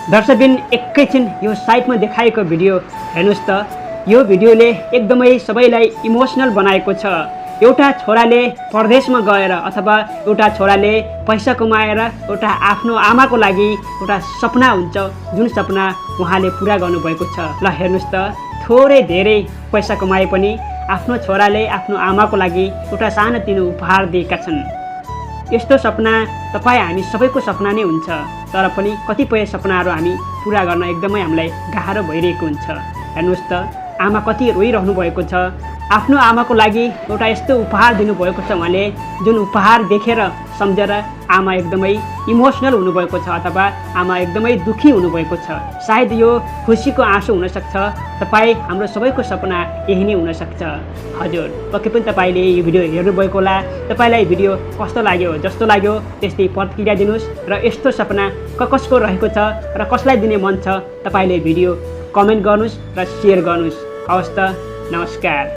दर्शकबिन एकैछिन यो साइटमा देखाएको भिडियो हेर्नुस् त। यो भिडियोले एकदमै सबैलाई इमोसनल बनाएको छ। एउटा छोराले परदेशमा गएर अथवा एउटा छोराले पैसा कमाएर एउटा आफ्नो आमाको लागि एउटा सपना हुन्छ, जुन सपना उहाँले पुरा गर्नुभएको छ। ल हेर्नुस् त, थोरै धेरै पैसा कमाए पनि आफ्नो छोराले आफ्नो आमाको लागि एउटा सानोतिनो उपहार दिएका छन्। यस्तो सपना तपाईँ हामी सबैको सपना नै हुन्छ, तर पनि कतिपय सपनाहरू हामी पुरा गर्न एकदमै हामीलाई गाह्रो भइरहेको हुन्छ। हेर्नुहोस् त, आमा कति रोइरहनु भएको छ। आफ्नो आमाको लागि एउटा यस्तो उपहार दिनुभएको छ उहाँले, जुन उपहार देखेर सम्झेर आमा एकदमै इमोसनल हुनुभएको छ अथवा आमा एकदमै दुःखी हुनुभएको छ। सायद यो खुसीको आँसु हुनसक्छ। तपाईँ हाम्रो सबैको सपना यही नै हुनसक्छ। हजुर, पक्कै पनि तपाईँले यो भिडियो हेर्नुभएको होला। तपाईँलाई भिडियो कस्तो लाग्यो, जस्तो लाग्यो त्यस्तै प्रतिक्रिया दिनुहोस् र यस्तो सपना कसको रहेको छ र कसलाई दिने मन छ तपाईँले भिडियो कमेन्ट गर्नुहोस् र सेयर गर्नुहोस्। हवस् त, नमस्कार।